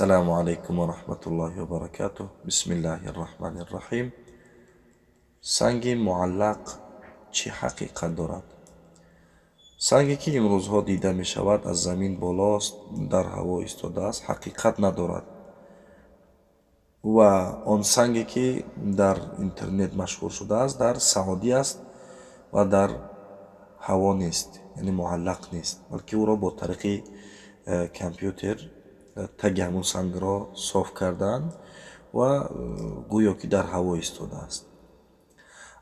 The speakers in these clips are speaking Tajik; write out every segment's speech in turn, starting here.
Ассалому алайкум ва раҳматуллоҳи ва баракатуҳ. Бисмиллаҳи рраҳмани рраҳим. Санги муаллақ чӣ ҳақиқат дорад? Санге, ки имрӯзҳо дида мешавад, аз замин болост, дар ҳаво истодааст, ҳақиқат надорад. Ва он санге, ки дар интернет машҳур шудааст, дар Саудӣ аст ва дар ҳаво нест, яъне муаллақ нест, балки ӯро бо тариқи компютер таги ҳамун сангро соф карданд ва гӯё ки дар ҳаво истодааст.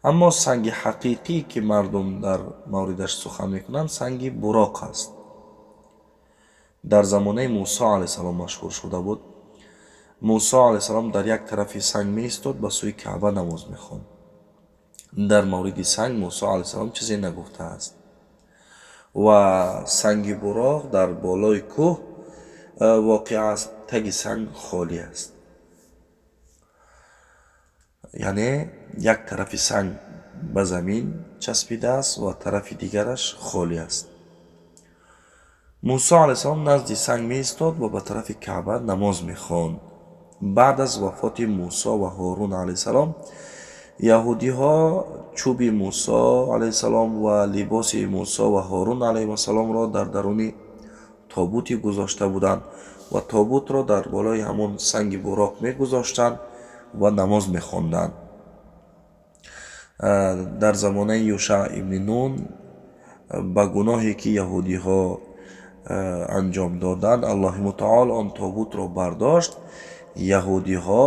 Аммо санги ҳақиқӣ, ки мардум дар мавридаш сухан мекунанд, санги Буроқ аст. Дар замонаи Мусо алайҳиссалом машҳур шуда буд. Мусо алайҳиссалом дар як тарафи санг меистод, ба сӯи Каъба намоз мехонд. Дар мавриди санг Мусо алайҳиссалом чизе нагуфтааст. Ва санги Буроқ дар болои кӯҳ воқеъ аст, таги санг холӣ аст. Яъне як тарафи санг ба замин часпидааст ва тарафи дигараш холӣ аст. Мусо алайҳиссалом назди санг меистод ва ба тарафи Каъба намоз мехонд. Баъд аз вафоти Мусо ва Ҳорун алайҳиссалом, яҳудиҳо чӯби Мусо алайҳиссалом ва либоси Мусо ва Ҳорун алайҳиссаломро дар даруни тобуте гузошта буданд ва тобутро дар болои ҳамон санги Буроқ мегузоштанд ва намоз мехонданд. Дар замонаи Юшаъ ибни Нун, ба гуноҳе, ки яҳудиҳо анҷом доданд, Аллоҳи мутаол он тобутро бардошт. Яҳудиҳо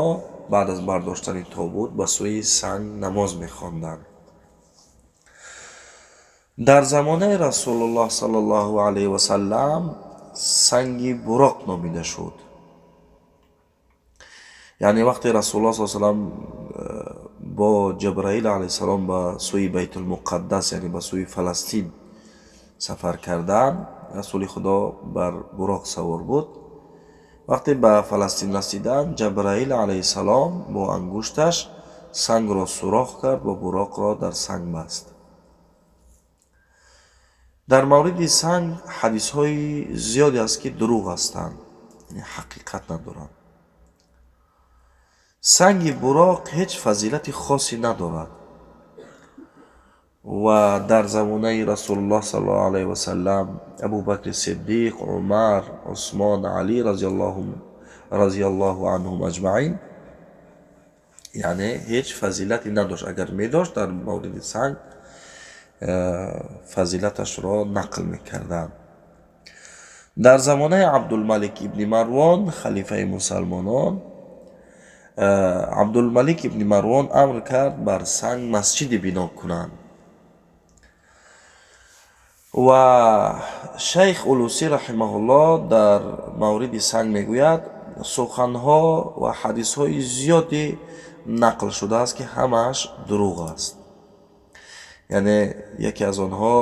баъд аз бардоштани тобут ба сӯи санг намоз мехонданд. Дар замонаи Расулуллоҳ саллаллоҳу алайҳи васаллам санги Буроқ номида шуд. Яъне вақте Расулуллоҳ с салам бо Ҷабраил алайҳиссалом ба сӯи Байтулмуқаддас, яъне ба сӯи Фаластин сафар карданд, Расули Худо бар Буроқ савор буд. Вақте ба Фаластин расиданд, Ҷабраил алайҳиссалом бо ангушташ сангро сурох кард ва Буроқро дар санг баст. Дар мавриди санг ҳадисҳои зиёде аст, ки дурӯғ ҳастанд, яъне ҳақиқат надоранд. Санги Буроқ ҳеҷ фазилати хосе надорад ва дар замонаи Расулуллоҳ саллаллоҳу алайҳи васаллам Абубакри Сиддиқ, Умар, Усмон, Алӣ разияллоҳу анҳум аҷмаин, яъне ҳеҷ фазилате надошт. Агар медошт, дар мавриди санг фазилаташро нақл мекарданд. Дар замонаи Абдулмалик ибни Марвон, халифаи мусалмонон, Абдулмалик ибни Марвон амр кард, бар санг масҷиде бино кунанд. Ва Шайх Улусӣ раҳимаҳуллоҳ дар мавриди санг мегӯяд: суханҳо ва ҳадисҳои зиёде нақл шудааст, ки ҳамааш дурӯғ аст. Яъне яке аз онҳо,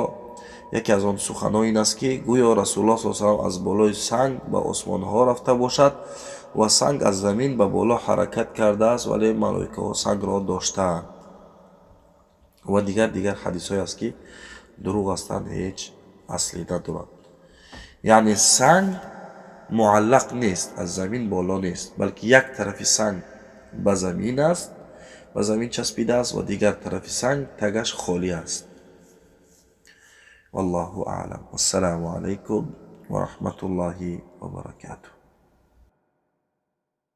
яке аз он суханҳо ин аст, ки гӯё Расулуллоҳ с салам аз болои санг ба осмонҳо рафта бошад ва санг аз замин ба боло ҳаракат кардааст, вале малоикаҳо сангро доштаанд, ва дигар дигар ҳадисҳое аст, ки дурӯғ ҳастанд, ҳеҷ асле надоранд. Яъне санг муаллақ нест, аз замин боло нест, балки як тарафи санг ба замин аст, ба замин часпидааст, ва дигар тарафи санг тагаш холӣ аст. Валлоҳу аълам. Ассалому алайкум ва раҳматуллоҳи ва баракатуҳ.